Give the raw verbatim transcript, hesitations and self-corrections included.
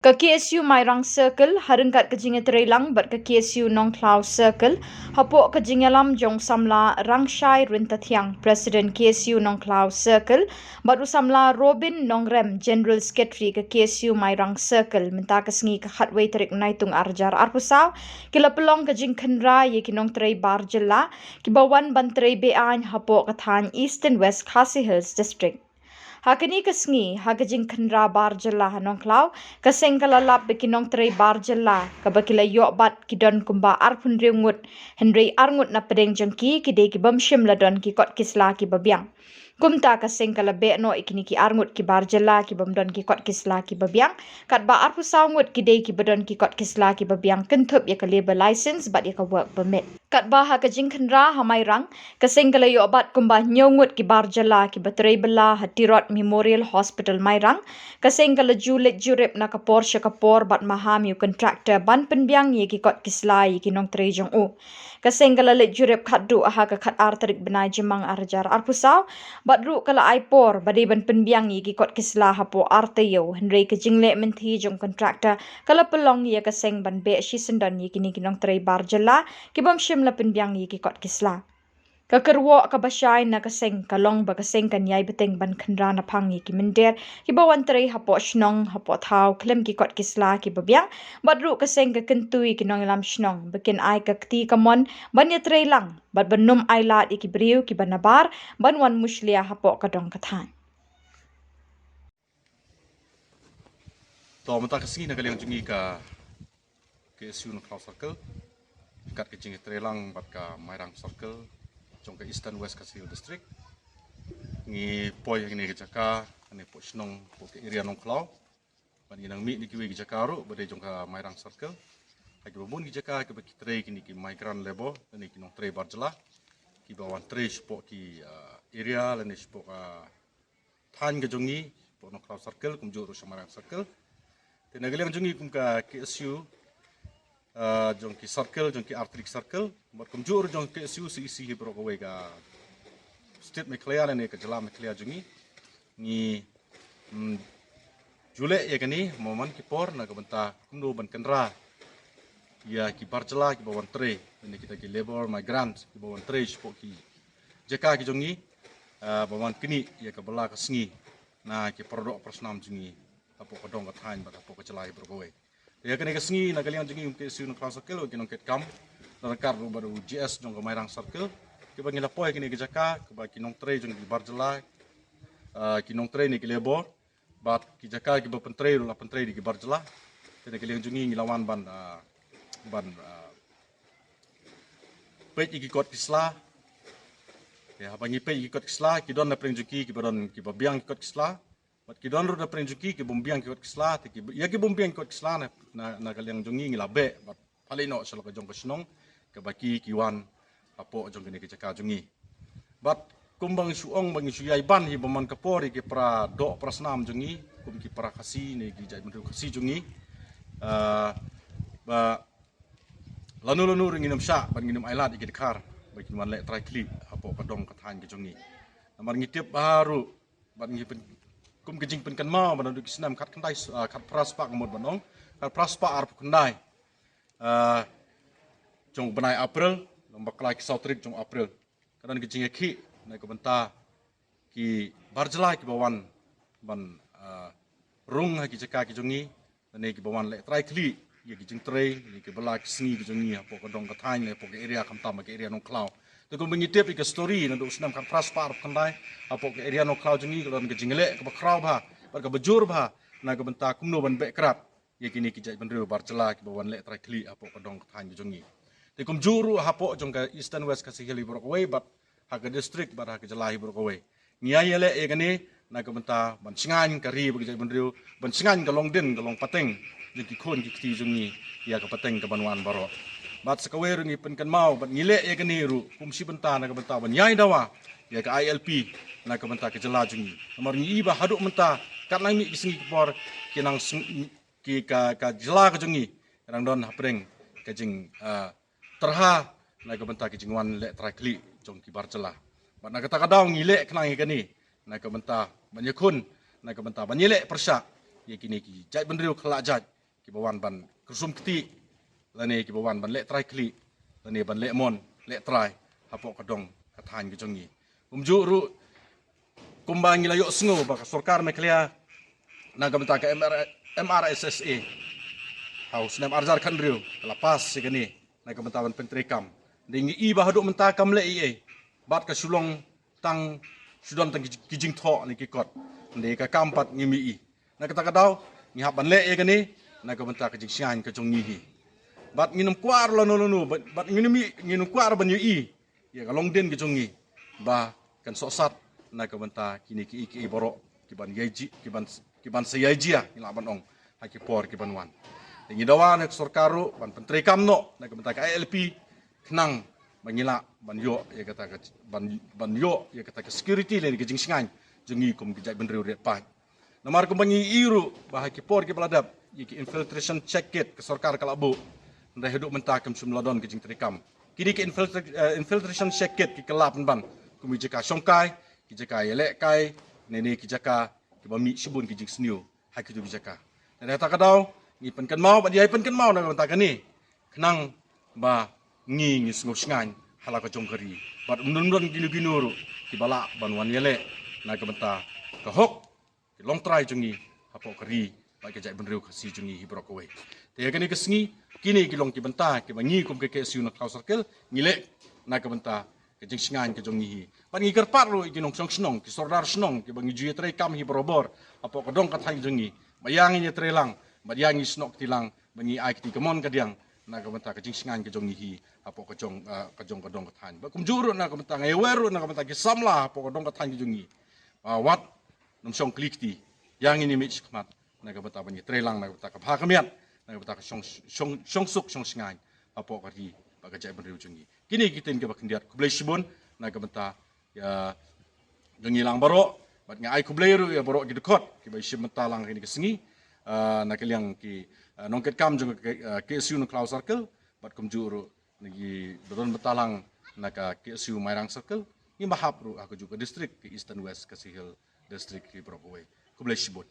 Ka K S U Mairang Circle, ha ryngkat ka jingïatreilang bad ka K S U Nongkhlaw Circle, hapoh ka jingïalam jong u samla Rangshai Ryntathiang, President K S U Nongkhlaw Circle, bad u samla Robin Nongrem, General Secretary ka K S U Mairang Circle, mynta ka sngi ka khatwei tarik Naitung arhajar arphew saw, ki la pynlong ka jingkhynra ïa ki nongtrei bar jylla, kiba wan ban trei be-aiñ hapoh ka thaiñ Eastern West Khasi Hills District. Ha kane ka sngi, ha ka jingkhynra bar jylla ha Nongkhlaw, ka seng ka la lap ba ki nongtrei bar jylla, kaba ki la ïoh bat ki don kumba arphew hynriew ngut, hynrei ar ngut na pdeng jong ki, ki dei ki bym shym la don ki kot ki sla kiba biang. Kumta ka seng ka la beh noh ïa kine ki ar ngut ki bar jylla ki bym don ki kot ki sla kiba biang, katba arphew saw ngut ki dei kiba don ki kot ki sla kiba biang kynthup ïa ka labour license bad ïa ka work permit. Katba ha ka jingkhynra ha Mairang, ka seng ka la ïoh bat kumba hynñiew ngut ki bar jylla kiba trei bylla ha Tirot Memorial Hospital Mairang, ka seng ka la ju leit jurip na ka por sha ka por bad maham ïa u contractor ban pynbiang ïa ki kot ki sla ïa ki nongtrei jong u. Ka seng ka la leit jurip khatduh ha ka khatar tarik bnai Jymmang arhajar arphew saw, bad ruh ka la ai por ba dei ban pynbiang ïa ki kot ki sla hapoh ar taïew, hynrei ka jingleh mynthi jong u contractor ka la pynlong ïa ka seng ban beh shisyndon ïa kine ki nongtrei bar jylla ki bym shym la pynbiang ïa ki kot ki sla. Ka kyrwoh kaba shai na ka seng ka long ba ka seng kan ïai bteng ban khynra naphang ïa ki mynder kiba wan trei hapoh shnong, hapoh thaw khlem ki kot ki sla kiba biang, bad ruh ka seng ka kyntu ïa ki nongïalam shnong ba kin ai ka kti kamon ban ïatreilang bad ban ym ailad ïa ki briew kiba nabar ban wan mushlia hapoh ka dong ka thaiñ. To mynta ka sngi na ka liang jong ngi ka K S U Nongkhlaw Circle, kat ka jingïatreilang bad ka Mairang Circle jong ka Eastern West Khasi Hills District, ngi poi hangne ka jaka, hangne poh shnong, poh ka area Nongkhlaw, bad ngi nang mih na kiwei ki jaka ruh ba dei jong ka Mairang Circle. Ha kiba bun ki jaka kiba ki trei kine ki migrant labour, lane ki nongtrei bar jylla, kiba wan trei shapoh ki, ah, area lane shapoh ka thaiñ ka jong ngi, shapoh Nongkhlaw Circle, kumjuh ruh sha Mairang Circle. Te na ka liang jong ngi kum ka K S U, ah, jong ki circle, jong ki artylli ki circle, bad kumjuh ruh jong K S U C E C hi baroh kawei ka state Meghalaya lane ka jylla Meghalaya jong ngi, ngi, mm, ju leh ïa kane mo man ki por na ka bynta kumno ban kynra ïa ki bar jylla kiba wan trei, lane kita ki labour migrant kiba wan trei shapoh ki jaka ki jong ngi, ah, ba wan knieh ïa ka bylla ka sngi na ki paradoh parasnam jong ngi hapoh ka dong ka thaiñ bad hapoh ka jylla hi baroh kawei. Te ïa kane ka sngi na ka liang jong ngi kum K S U Nongkhlaw Circle, ki nongkitkam, na ryngkat ruh bad u G S jong ka Mairang Circle, kiba ngi la poi kane ka jaka, kiba ki nongtrei jong ki bar jylla, ah, ki nongtrei ne ki labour, bad ki jaka kiba pyntrei ruh la pyntrei da ki bar jylla. Te na ka liang jong ngi ngi la wan ban, ah, ban, ah, peit ïa ki kot ki sla. Te haba ngi peit ïa ki kot ki sla, ki don na pdeng jong ki kiba don kiba biang ki kot ki sla. Bad ki don ruh na pdeng jong ki ki bym biang ki kot ki sla, te ki, ïa ki bym biang ki kot ki sla na, na, na ka liang jong ngi ngi la beh bad pynleit noh sha la ka jong ka shnong kaba ki, ki wan hapoh jong kane ka jaka jong ngi. Bad kumba ngi shu ong ba ngi shu ïai ban hi ba man ka por ïa ki paradoh parasnam jong ngi kum ki para Khasi ne ki jaitbynriew Khasi jong ngi, ah, ba lano lano ruh ngin ym shah bad ngin ym ailad ïa ki dkhar ba kin wan leh trai khlieh hapoh ka dong ka thaiñ ka jong ngi. Namar ngi tip bha ruh bad ngi pyn, kum ka jingpynkynmaw ba naduh ki snem khatkhyndai, ah, khatphra spah, ka mut ban ong khatphra spah arphew khyndai, ah, jong u bnai April, long bakla ki saw tarik jong April, ka don ka jingïakhih na ka bynta ki bar jylla kiba wan ban, ah, rung ha ki jaka ki jong ngi, lane kiba wan leh trai khlieh ïa ki jingtrei, ïa ki bylla ki sngi ki jong ngi hapoh ka dong ka thaiñ, hapoh ka area, khamtam ka area Nongkhlaw. Te kumba ngi tip ïa ka story naduh u snem khatphra spah arphew khyndai hapoh ka area Nongkhlaw jong ngi ka don ka jingleh kaba khraw bha bad kaba jur bha na ka bynta kumno ban beh krad ïa kine ki jaitbynriew bar jylla kiba wan leh trai khlieh hapoh ka dong ka thaiñ ka jong ngi. Te kumjuh ruh hapoh jong ka Eastern West Khasi Hills hi baroh kawei bad ha ka district bad ha ka jylla hi baroh kawei, ngi ïa ïaleh ïa kane na ka bynta ban shngaiñ ka ri bad ka jaitbynriew, ban shngaiñ ka longdien ka longpateng jong ki khun ki kti jong ngi ïa ka pateng kaban wan baroh. Bad sa kawei ruh ngi pynkynmaw bad ngi leh ïa kane ruh kum shi bynta na ka bynta ban ïai dawa ïa ka I L P na ka bynta ka jylla jong ngi. Namar ngi i ba haduh mynta kat nang mih ki sngi ki por ki nang sng-, ki ka, ka jylla ka jong ngi ka dang don hapdeng ka jing, ah, tyrha na ka bynta ka jingwan leh trai khlieh jong ki bar jylla. Bad na kata ka daw ngi leh khnang ïa kane na ka bynta ban ïakhun, na ka bynta ban ïaleh pyrshah ïa kine ki jaitbynriew khlajait kiba wan ban kyrsum kti lane kiba wan ban leh trai khlieh lane ban leh mon leh trai hapoh ka dong ka thaiñ ka jong ngi. Kumjuh ruh kumba ngi la ïohsngew ba ka sorkar Meghalaya na ka bynta ka M R, M R S S A ha u snem arhajar khathynriew ka la pass ïa kane na ka bynta ban pyntreikam. Dei ngi i ba haduh mynta kam leh ei ei bad ka shu long tang shu don tang ki, ki jingthoh ne ki kot. Dei ka kam pat ngim i. Na kata ka daw ngi hap ban leh ïa kane na ka bynta ka jingshngaiñ ka jong ngi hi. Bad ngin ym kwah lano lano bad ngin ym i, ngin ym kwah ban ïohi ïa ka longdien ka jong ngi ba kan sohsat na ka bynta kine ki, ki baroh kiban ïai ji, kiban, kiban sa ïai jia ngi lah ban ong ha ki por kiban wan. Te ngi dawa na ka sorkar ruh ban pyntreikam noh na ka bynta ka I L P khnang ba ngi lah ban ïoh ïa kata ka, ban, ban ïoh ïa kata ka security lane ka jingshngaiñ jong ngi kum ki jaitbynriew riat paid. Namar kumba ngi i ruh ba ha ki por kiba la dep ïa ki infiltration check gate ka sorkar ka la buh. Hynrei haduh mynta kam shym la don ka jingtreikam. Kine ki infiltra-, eh, infiltration check gate ki kylla pynban kum ki jaka shongkai, ki jaka ïalehkai, ne ne ki jaka kiba mih shibun ki jingsniew ha kito ki jaka. Na kata ka daw ngi pynkynmaw bad ïai pynkynmaw na ka bynta kane khnang ba ngi ngi sngewshngaiñ ha la ka jong ka ri bad ym don ym don kino kino ruh kiba lah ban wan ïaleh na ka bynta ka hok ki longtrai jong ngi hapoh ka ri bad ka jaitbynriew Khasi jong ngi hi baroh kawei. Te ïa kane ka sngi kine ki long ki bynta kiba ngi kum ka K S U na Khlaw Circle ngi leh na ka bynta ka jingshngaiñ ka jong ngi hi. Bad ngi kyrpad ruh ïa ki nongshong shnong, ki sordar shnong kiba ngi ju ïatreikam hi barabor hapoh ka dong ka thaiñ jong ngi ba ïa ngin ïatreilang bad ïa ngi snoh kti lang ba ngi ai kti kamon kadiang na ka bynta ka jingshngaiñ ka jong ngi hi hapoh ka jong, ah, ka jong ka dong ka thaiñ. Bad kumjuh ruh na ka bynta nga ïawer ruh na ka bynta ki samla hapoh ka dong ka thaiñ ka jong ngi ba wat nym shong kli kti, ïa ngin ïamih shakhmat na ka bynta ban ïatreilang na ka bynta ka bha ka miat, na ka bynta ka shong, shong, shong suk shong shngaiñ hapoh ka ri bad ka jaitbynriew jong ngi. Kine ki ktien kiba khyndiat, khublei shibun na ka bynta ïa jong ngi lang baroh bad nga ai khublei ruh ïa baroh ki dkhot kiba ïashim bynta lang ha kine ki sngi, ah, na ka liang ki, ah, nongkitkam jong ka, ah, K S U na Khlaw Circle bad kumjuh ruh na kiba don bynta lang na ka K S U Mairang Circle, ngi ba hap ruh ha kajuh ka district ka Eastern West Khasi Hills District hi baroh kawei. Khublei shibun.